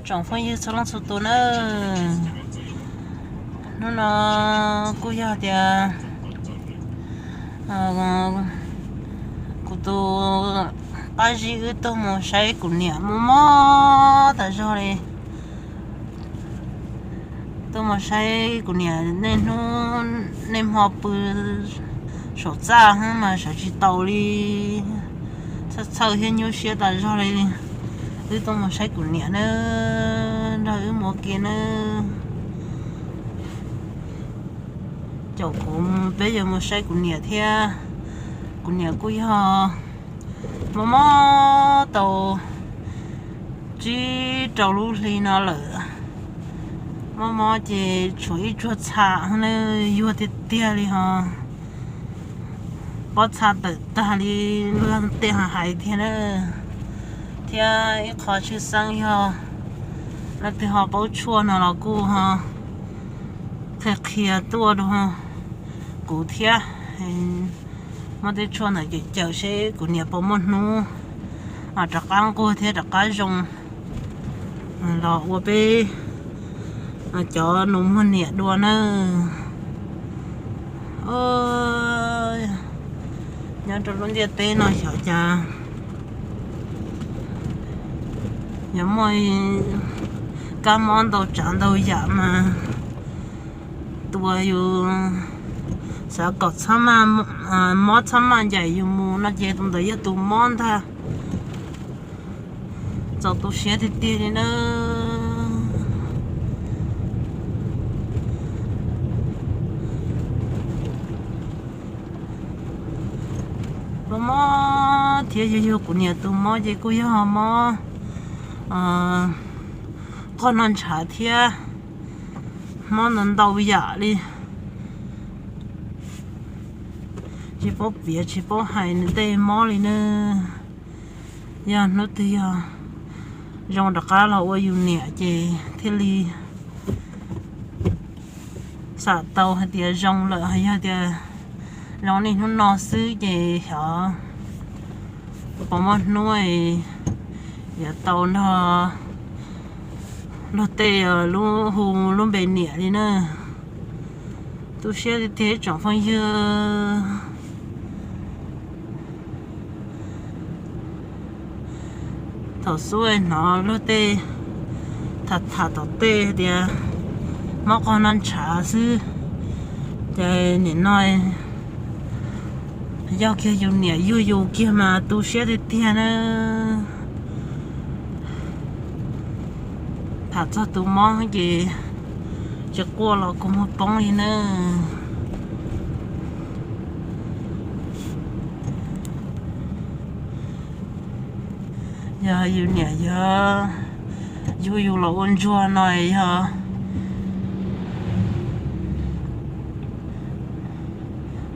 Tsoom phooj ywg txhua leej txhua tus nawb, hnub no kuj yog tias kuv tus qab zib wb tuaj mus saib kuv niam mob mob tas zog li. Tuaj mus saib kuv niam niaj hnub niaj hmo pw saum txaj mas sawv tsis tau li, txhawj txhawj thiab nyuaj siab tas zog li. Wb tuaj mus saib kuv niam nawb, nrog wb mus ua ke nawb. Caum kuv peb yuav mus saib kuv niam thiab. Kuv niam kuj yog mob mob tau tsib rau lub hli no lawm. Mob mob ces tshuav ib tsuag txha, yuag tiag tiag li ho, pob txha tawm tag li luag tej hais tiag na. Thiab ib qho tshwj xeeb yog leej twg ho paub tshuaj no los kuj ho qhia qhia tuaj rau kuv thiab. Muab tej tshuaj ntawd cawm cawm seb kuv niam puas muaj hnub rov qab nquag thiab rov qab zoo los ua peb cov nus muag niam dua nawb. Nyob rau lub ntiaj teb no xyov cas yuav muaj kab mob ntau tsav ntau yam mas tua yus, xav kom txhob maj, mob txhob maj ncaim yus mus no ces tus ntawd yog tus mob ntag. Txaus tu siab tiag tiag li na. Mob mob thiab yog yog kuv niam tus mob ces kuj yog mob qoj noj ntshav thiab mob ntau ntau yam li. Tsis paub piav tsis paub hais nws tej mob li ne. Yog hnub twg yog zoo rov qab los ua yus niam ces thiaj li xam tau hais tias zoo lawm, yog tias zoo niaj hnub no xwb ces xyov puas muaj hnub yuav tau nrog luag tej lub hu lub npe niam li na. Tu siab tiag tiag tsoom phooj ywg. Thaum xub hnov luag tej tham tham tom tej tias mob qoj noj ntshav xwb, ces nim no yog kiag yus niam yug yus kiag mas tu siab tiag tiag na. Tham txog tus mob ces tsis quaj los kua muag poob li na. Yog yus niam yog yug yus los ua ntsuag no yog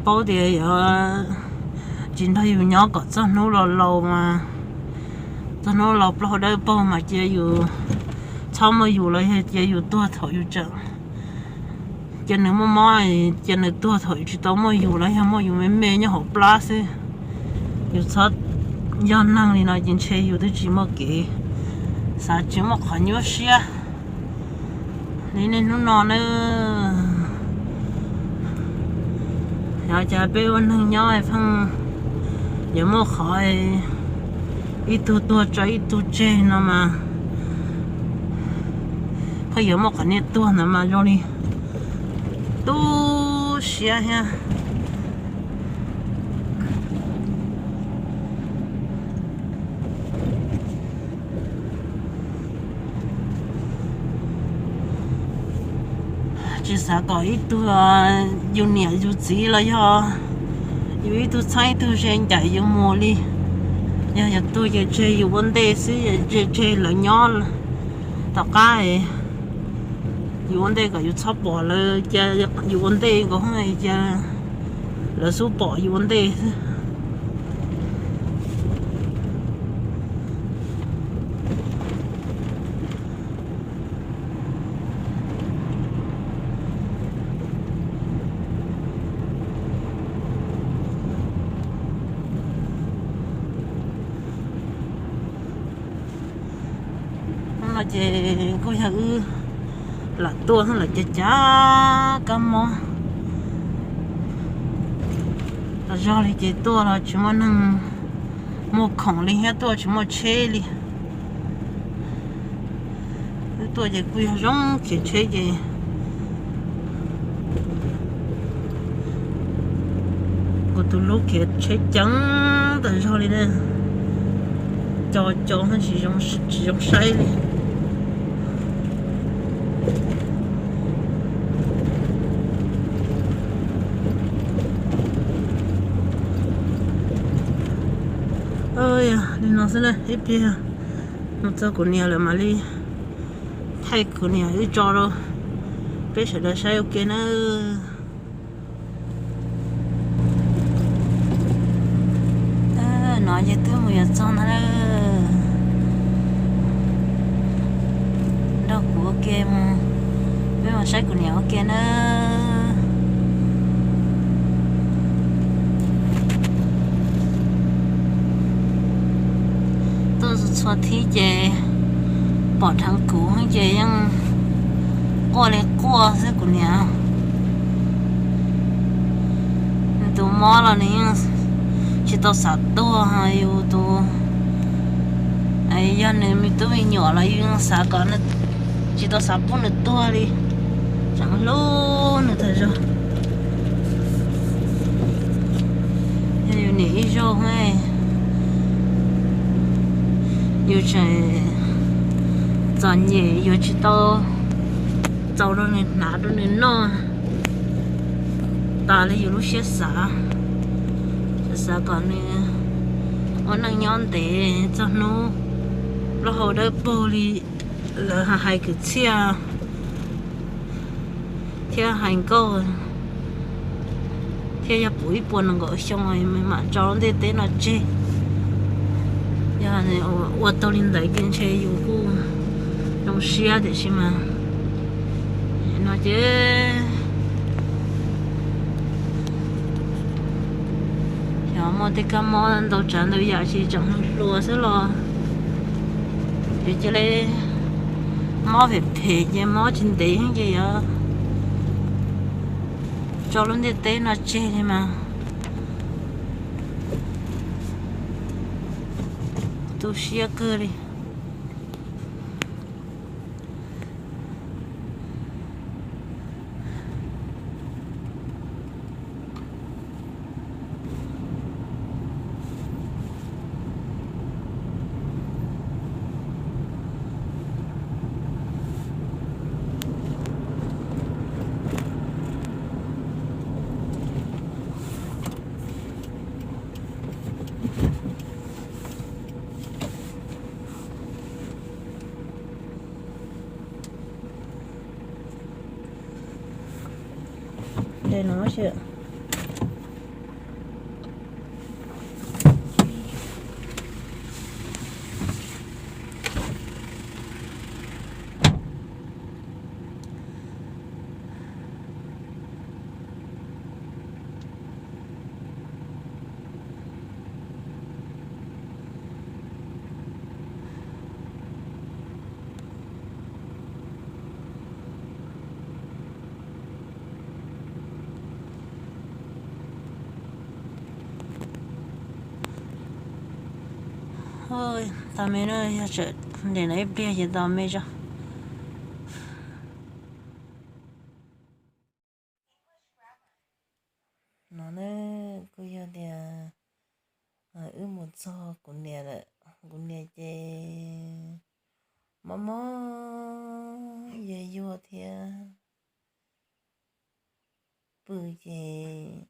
paub tias yog tsis nrog yus nyob kom txog hnub laus laus mas, txog hnub laus plaub hau dawb paug mas cia yus txhob muaj yus los yog cia yus tuag thaum yus tseem, cia nws muaj mob, cia nws tuag thaum yus tsis tau muaj yus los yog muaj yus me me nyob hauv plab xwb. Yus txhob yog neeg li no ces ntshe yus twb tsis muaj kev xav, tsis muaj qhov nyuaj siab li niaj hnub no na. Xyov cas peb ua neeg nyob pheej yuav muaj qhov ib tug tuag tso ib tug tseg no mas pheej yuav muaj qhov niag tuag ntawd mas zoo li tu siab thiab. Tsis xav kom ib tug yus niam yus txiv los yog yus ib tug txheeb ib tug ze ncaim yus mus li. Yog yus tuag ces tseg yus ua ntej xwb, tseg lawv nyob tom qab, yus ua ntej kom yus txhob pom lawv, cia yus ua ntej nkaus, cia lawv xub pom yus ua ntej xwb. Ces kuj yog wb lam tuaj lawm ces cav kab mob tas zog li ces tuaj los tsis muaj neeg, muaj khoom li thiab tuaj tsis muaj tsheb li. Wb tuaj ces kuj yog zoo khiav tsheb ces kuv tus hlub khiav tsheb ceev tas zog li na. Co co tsis zoo saib li. Li no xwb na, ib pliag mus txog kuv niam lawm mam li thaij kuv niam wb tso rau peb sawv daws saib ua ke na. No ces twb mus yuav txog ntag na. Nrog kuv ua ke mus, peb mus saib kuv niam ua ke na. Tuaj txhua txhua thib ces pom dheev kuv ces yeej quaj li quaj xwb kuv niam. Nws tus mob los nws yeej tsis tau xav tuag, yus tus, yog nws me tub me nyuam los yus yeej xav kom, tsis tau xav pub nws tuag li, tseem hlub nws tas zog. Yog yus niam ib zaug, yus tseem txom nyem yuav tsis tau txaus rau nws hnav rau nws noj tas li yus lub siab xav. Xav kom nws ua neej nyob ntev txog hnub plaub hau dawb paug li lawv hais kwv txhiaj thiab hais nkauj, thiab yog puv ib puas nees nkaum xyoo mam tso lub ntiaj teb no tseg. Yog ua tau li ntawd ces ntshe yus kuj zoo siab tiam sis mas no ces xyov muaj tej kab mob ntau tsav ntau yam ces tseem hluas xwb los yus cia li mob phem phem ces mob tsis ntev ces yuav tso lub ntiaj teb no tseg li mas tu siab kawg li. Tos me no yog tsam ntev no ib pliag ces tos me tso. No na, kuj yog tias wb mus txog kuv niam lawm, kuv niam ces mob mob yuag yuag thiab pw ces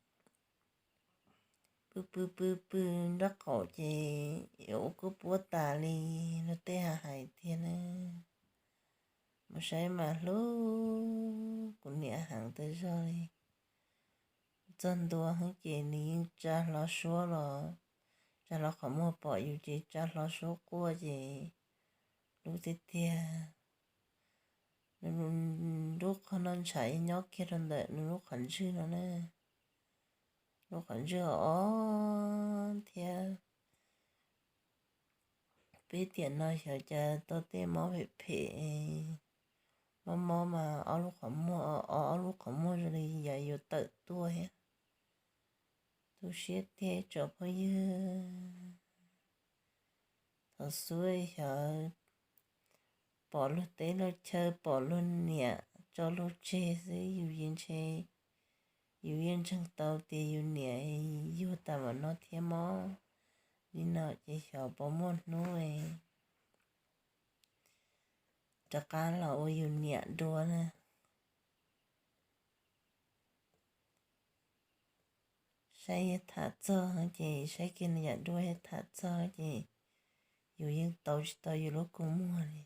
pw pw pw pw nraub qaum ces ua kuj puab tas li, luag tej hais tiag na. Mus saib mas hlub kuv niam heev tas zog li. Txog ntua heev ces nws yeej tsa hlo suab los, tsa hlo qhov muag pom yus ces tsa hlo suab quaj ces hlub tiag tiag. Nws lub qhov no ntshav nyob kiag rau ntawm nws lub qhov ntswg no na, lub qhov ntswg o thiab Peb tiam no xyov cas tau tej mob phem phem, mob mob mas ob lub qhov muag, ob lub qhov muag zoo li yam yuav tawm tuaj thiab. Tu siab tiag tsoom phooj ywg. Thaum xub xyov pom luag teb luag chaw, pom luag niam tso luag tseg xwb, yus yeej ntshe, yus yeej ntseeg tau tias yus niam yuag tas mam no thiab mob li no ces xyov puas muaj hnub rov qab los ua yus niam dua na. Saib yog tham txog ces saib kiag yam dua, yog tham txog ces yus yeej tau tsis tau yus lub kua muag li.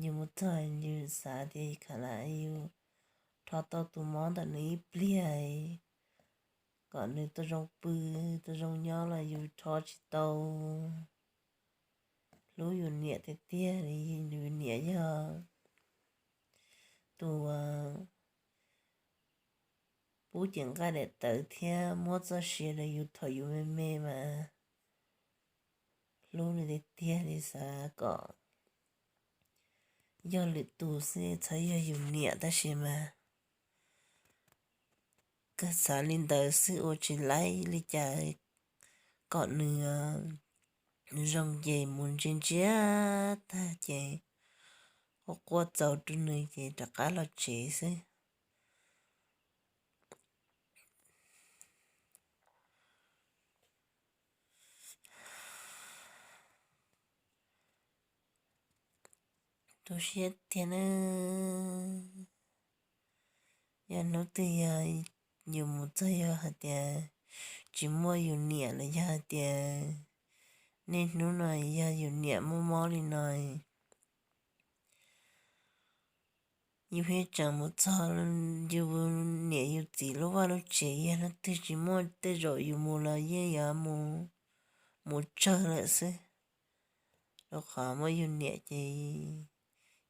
Yus mus txog yus xav tias khav lam yus rho tau tus mob ntawm nws ib pliag kom nws tau zoo pw, tau zoo nyob los yus rho tsis tau. Hlub yus niam tiag tiag li, yus niam yog tus pub cev nqaij daim tawv thiab muab txoj sia rau yus thaum yus me me mas hlub nws tiag tiag li, xav kom yog lwm tus xwb txhob yog yus niam tab sis mas kawg xav li ntawd xwb ua tsis laib li cas kom nws zoo ces mus ntsia ntsia tag ces quaj quaj txaus rau nws ces rov qab los tsev xwb. Tu siab tiag na. Yog hnub twg yog yus mus txog yog hais tias tsis muaj yus niam los yog hais tias niaj hnub no yog yus niam muaj mob li no, yus thiaj tseem mus txog yus niam yus txiv lub vaj lub tsev, yog hnub twg tsis muaj tej zaum yus mus los yeej yuav mus tsawg lawm xwb. Rau qhov muaj yus niam ces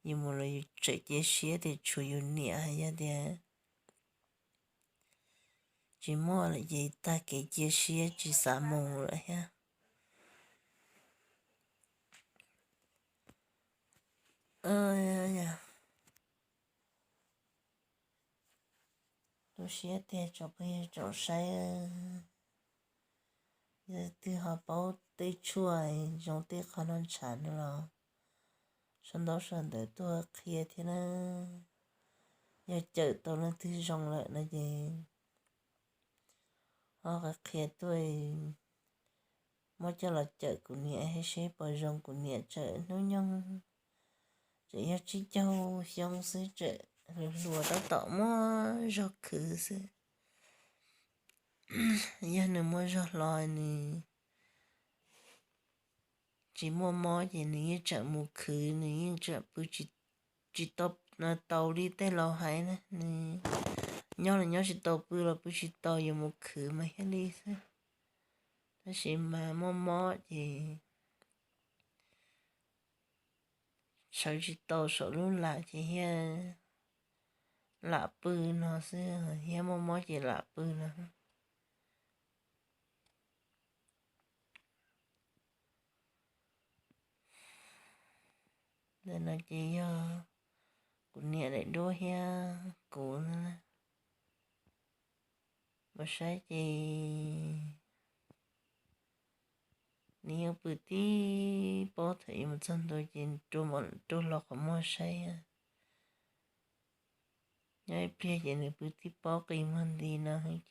yus mus los yus tseem cia siab tias tshuav yus niam, yog tias tsis muaj lawm ces tag kev cia siab tsis xav mus lawm thiab. Tu siab tiag tsoom phooj ywg tsoom saib. Yog twg ho paub tej tshuaj zoo tej qhov no ntshav no los sau ntaub sau ntawv tuaj qhia thiab na. Yog cawm tau leej twg zoo lawm no ces ho qhia tuaj, muab coj los cawm kuv niam seb puas zoo. Kuv niam tseem hnub nyoog tseem yog tsib caug xyoo xwb, tseem hluas hluas tab tom muaj zog khwv xwb. Yog nws muaj zog hlo, nws tsis muaj mob ces nws yeej tseem mus khwv, nws yeej tseem pw tsis tau li tej laus hais na, nws nyob los nyob tsis tau, pw los pw tsis tau, yuav mus khwv mas thiaj li xwb. Tab sis mas muaj mob ces sawv tsis tau saum lub lam ces thiaj lam pw no xwb, thiab muaj mob ces lam pw no. Ntawm no ces yog kuv niam daim duab thiab kuv no. Mus saib ces nws yeej pw tib pob, thaum yuav mus txog ntua ces rua hlo qhov muag saib. Nyob ib pliag ces nws pw tib pob qi muag nti no ces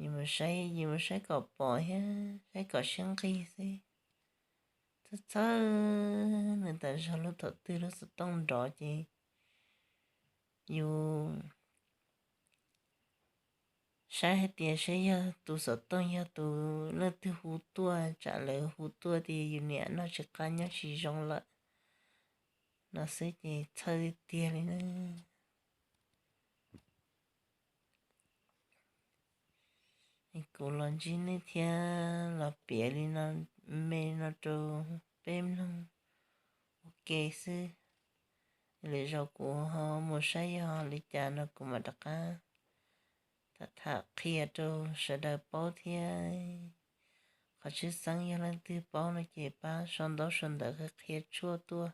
yus mus saib, yus mus saib kom pom thiab saib kom siab nqig xwb. Txhawj txhawj nws tas zog, lub thaum twg lub xov tooj nrov ces yus saib hais tias saib yog tus xov tooj yog tus leej twg hu tuaj, tsam lawv hu tuaj tias yus niam noj tsis qab nyob tsis zoo lawm no xwb ces txhawj tiag tiag li na. Kuv los ntsib nej thiab los piav li no, me no rau peb mloog ua ke xwb. Lwm zaus kuv ho mus saib yog li cas no kuv mam rov qab tham tham qhia rau sawv daws paub thiab. Qhov tshwj xeeb yog leej twg paub no ces pab sau ntaub sau ntawv qhia tshuaj tuaj.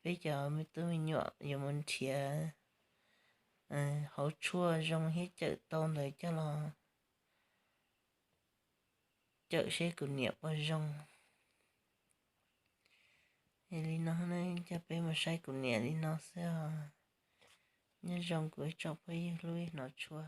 Peb cov me tub me nyuam yuav mus nrhiav hauv tshuaj zoo thiab cawm tau ntawd coj los cawm seb kuv niam puas zoo. Li no ne, coj peb mus saib kuv niam li no xwb os. Nyob zoo kuv ib tsoom phooj ywg hlub ib hnov tshua.